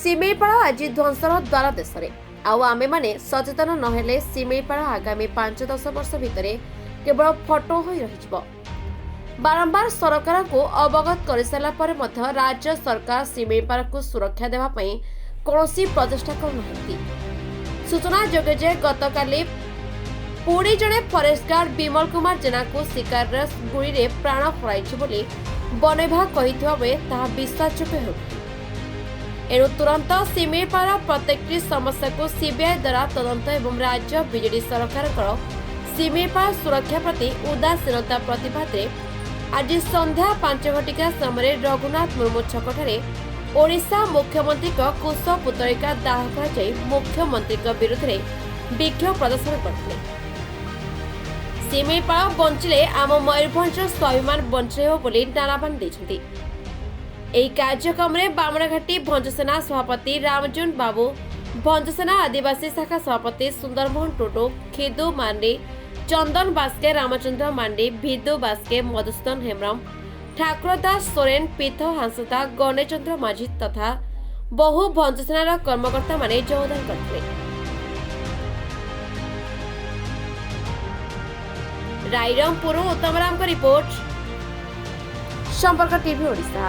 ଶିମିଳିପାଳ ଆଜି ଧ୍ୱଂସର ଦ୍ୱାର ଦେଶରେ। ଆଉ ଆମେମାନେ ସଚେତନ ନହେଲେ ଶିମିଳିପାଳ ଆଗାମୀ 5-10 ବର୍ଷ ଭିତରେ କେବଳ ଫଟୋ ହୋଇ ରହିଯିବ। ବାରମ୍ବାର ସରକାରଙ୍କୁ ଅବଗତ କରିସାରିଲା ପରେ ମଧ୍ୟ ରାଜ୍ୟ ସରକାର ଶିମିଳିପାଳକୁ ସୁରକ୍ଷା ଦେବା ପାଇଁ କୌଣସି ପ୍ରଚେଷ୍ଟା କରୁନାହାନ୍ତି। ସୂଚନାଯୋଗ୍ୟ ଯେ ଗତକାଲି ପୁଣି ଜଣେ ଫରେଷ୍ଟ ଗାର୍ଡ ବିମଲ କୁମାର ଜେନାଙ୍କୁ ଶିକାରର ଗୁଳିରେ ପ୍ରାଣ ହରାଇଛି ବୋଲି ବନ ବିଭାଗ କହିଥିବା ବେଳେ ତାହା ବିଶ୍ୱାସଯୋଗ୍ୟ ହେଉନାହିଁ। ଏଣୁ ତୁରନ୍ତ ଶିମିଳିପାଳ ପ୍ରତ୍ୟେକଟି ସମସ୍ୟାକୁ ସିବିଆଇ ଦ୍ୱାରା ତଦନ୍ତ ଏବଂ ରାଜ୍ୟ ବିଜେଡି ସରକାରଙ୍କର ଶିମିଳିପାଳ ସୁରକ୍ଷା ପ୍ରତି ଉଦାସୀନତା ପ୍ରତିବାଦରେ ଆଜି ସନ୍ଧ୍ୟା 5 ଘଟିକା ସମୟରେ ରଘୁନାଥ ମୁର୍ମୁ ଛକଠାରେ ଓଡ଼ିଶା ମୁଖ୍ୟମନ୍ତ୍ରୀଙ୍କ କୁଶ ପୁତଳିକା ଦାହ କରାଯାଇ ମୁଖ୍ୟମନ୍ତ୍ରୀଙ୍କ ବିରୁଦ୍ଧରେ ବିକ୍ଷୋଭ ପ୍ରଦର୍ଶନ କରିଥିଲେ। ଶିମିଳିପାଳ ବଞ୍ଚିଲେ ଆମ ମୟୂରଭଞ୍ଜର ସ୍ୱାଭିମାନ ବଞ୍ଚି ରହିବ ବୋଲି ନାରାବାନ ଦେଇଛନ୍ତି। ଏହି କାର୍ଯ୍ୟକ୍ରମରେ ବାମଣଘାଟି ଭଞ୍ଜସେନା ସଭାପତି ରାମଜୁନ ବାବୁ, ଭଞ୍ଜସେନା ଆଦିବାସୀ ଶାଖା ସଭାପତି ସୁନ୍ଦରମୋହନ ଟୁଡୁ, ଖିଦୁ ମାଣ୍ଡି, ଚନ୍ଦନ ବାସ୍କେ, ରାମଚନ୍ଦ୍ର ମାଣ୍ଡି, ଭିଦୁ ବାସ୍କେ, ମଧୁସୂଦନ ହେମ୍ବ୍ରମ, ଠାକୁର ଦାସ ସୋରେନ, ପୀଥ ହାଁସଦା, ଗଣେଶଚନ୍ଦ୍ର ମାଝୀ ତଥା ବହୁ ଭଞ୍ଜସେନାର କର୍ମକର୍ତ୍ତାମାନେ ଯୋଗଦାନ କରିଥିଲେ। ରାଇରଙ୍ଗପୁର ଉତ୍ତମରାମଙ୍କ ରିପୋର୍ଟ, ସମ୍ପର୍କ ଟିଭି ଓଡ଼ିଶା।